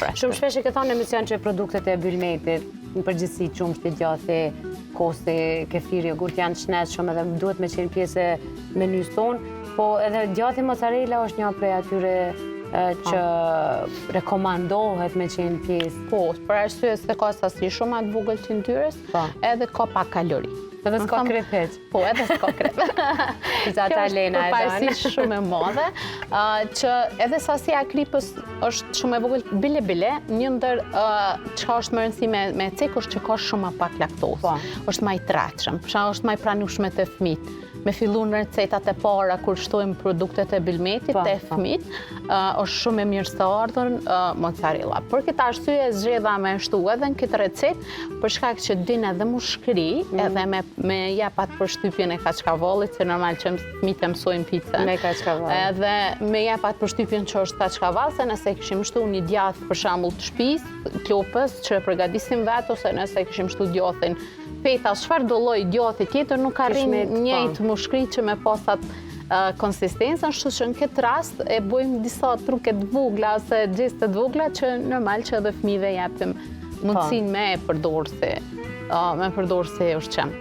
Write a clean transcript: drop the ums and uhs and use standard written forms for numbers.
freskët. Shumë shpesh e ke thonë në emision që produktet e bylmetit, në përgjithësi qumështi, djathi, kosi, kefiri, jogurt janë të shëndetshëm edhe duhet me qenë pjesë e menysë tonë, po edhe djathi mozzarella është një prej atyre që rekomandohet me qenë pjesë. Po, për arsye se ka sasi shumë ma të vogël të yndyrës, edhe ka pak kalori. Edhe s'ka kripë hiç. Po, edhe s'ka kripë. Zata Lena e Përparësi shumë e madhe, që edhe sasia e kripës është shumë e vogël, bile bile, një ndër çka është me rëndësi me cek është që ka shumë ma pak laktozë. Është ma i tretshëm, për është ma i pranueshme te fmit. Me fillu në recetat e para kur shtojmë produktet e bylmetit te fmit, është shumë e mirëseardhur mozzarella. Për këtë arsye zgjedha me shtu edhe në këtë recetë, për shkak që din edhe mu shkri, edhe me jep atë përshtypjen e kaçkavallit, se normal që fëmijët e mësojnë picën. Me kaçkavall. Edhe me jep atë përshtypjen që është kaçkavall, se nëse kishim shtu një djath për shembull të shtëpisë, klopës që e përgatisim vetë ose nëse kishim shtu djathin feta, çfarë do lloj djathi tjetër nuk arrin njëjtë mu shkri që me pas atë konsistencën, kështu që në këtë rast e bojmë disa truke të vogla ose gjeste të vogla që normal që edhe fëmijëve japim mundësinë me e përdor si me përdor si ushqim.